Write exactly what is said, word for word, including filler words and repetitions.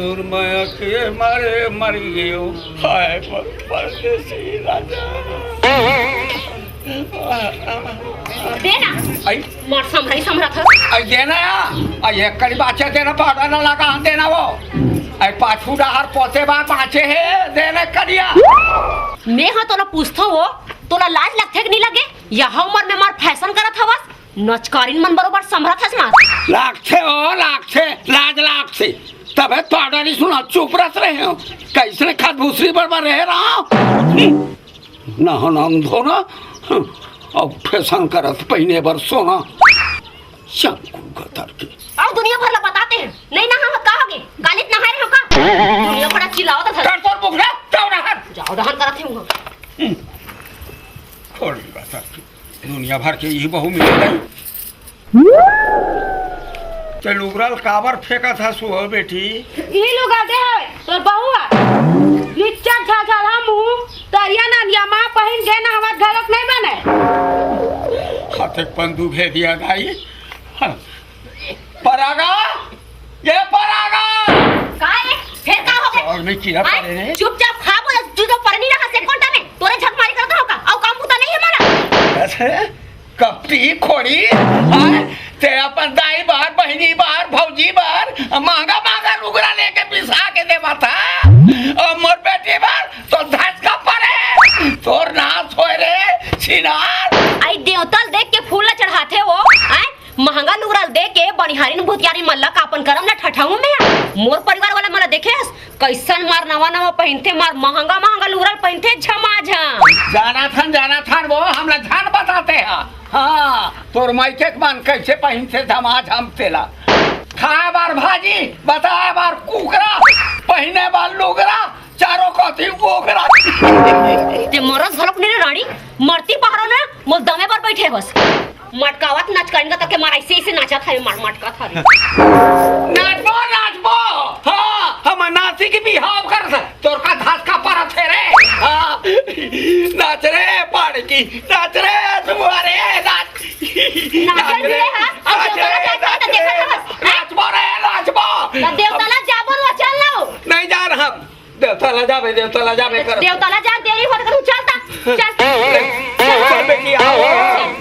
सुरमया के मारे मर गयो। हाय पर-, परदेसी राजा। दे ना। आई। मोर संभरी संभरत हस। आई देना या। आई एक कड़ी बाचे देना, पाउडर ना लगा देना वो। आई पाछू डहर पोते बा बाचे हे, देना करिया। मैं हा तोला पूछथो वो, तोला लाज लगथे कि नहीं लगे? यह उम्र में मार फैशन करत हवस? नचकारिन मन बरोबर संभरत हस मार। लागथे ओ, लागथे, लाज लागथे। तभे तो डरी सुना चुप रस रहे हो। कैसने खाद भूसरी बरोबर रहे रहा। ना हो ना धोना। अब फैशन करत पहिने बर सोना। शंकु गतर के। अउ दुनिया भर ला बताते हैं। नहीं ना हम का होगे? गालित नहाए रहे हो का? दुनिया बड़ा चिल्लावत था। कर तोर मुख रे, जाओ रहन। जाओ रहन करत हूँ। खोड़ी गतर के। दुनिया भर के यही बहू मिले गई। ते लुगरा ल काबर फेंकत हस हो बेटी? ई लुगरा दे हवे, तोर बहू ह। निच्चर झाझाला मुंह, तरिया नंदिया माँ पहिन के नहवत घलोक नहीं बने। हाथे पंदू भेदिया दाई। हाँ। परागा, ये परागा। का है? फिर का हो गया? और नहीं किया आय, परे रे। चुपचाप खा बोले, तू तो परनी रहा से कोंटा में, तोरे झक मारी करता होगा, अउ काम पुता नहीं है हमारा। अरे, कपटी खोड़ी, आय, ते अपन दाई बार, बहिनी बार, भौजी बार, महंगा महंगा लुगरा लेके पिसा के देवा था, अउ मोर बेटी बार, तो धस का परे, तोर नाश होए रे, छिनार। आई देवता ल देख के फूल ला चढ़ाथे वो, आय, महंगा लुगरा ल दे के बनिहारिन भूतियारिन मन ला का अपन करम ला ठठाऊं मैं? मोर परिवार वाला मन ला देखेस, कैसन मार नवा नवा पहिनथे, मार महंगा महंगा लुगरा ल पहिनथे, झमाझम। जाना थन, जाना थन वो, हमला झन बताते ह। हाँ, तोर माइके के मन कैसे पहिनथे झमाझम तेला। खाए बार भाजी, बताए बार कुकरा, पहिने बार लुगरा, चारों कथी ओकरा। ते मरस घलोक नहीं रे रानी, मरती पहाड़ों ने मोल दमे पर बैठे बस। मटकावत नाच करेंगे तब के मार ऐसे ऐसे नाचा था, मार मटका था रे। नाचबो, नाचबो। हाँ, हम नाची के बिहाव कर से। तोर का धास का परत है रे। हाँ, नाच रे पाड़की, नाच रे तुम्हारे, नाच। नाचन भी रे, हाँ, अब नाच देवता रे, ला जाके नाच तो देखा रे, था बस, हैं? नाचबो रे, नाचबो। तो देवता ला जाबो रे, चल लाओ। नहीं जा रहा हम। देवता ला जाबे, देवता ला जाबे कर। देवता ला जा, देरी होत करू, चल ता, चल। चल, चल बेटी, आओ।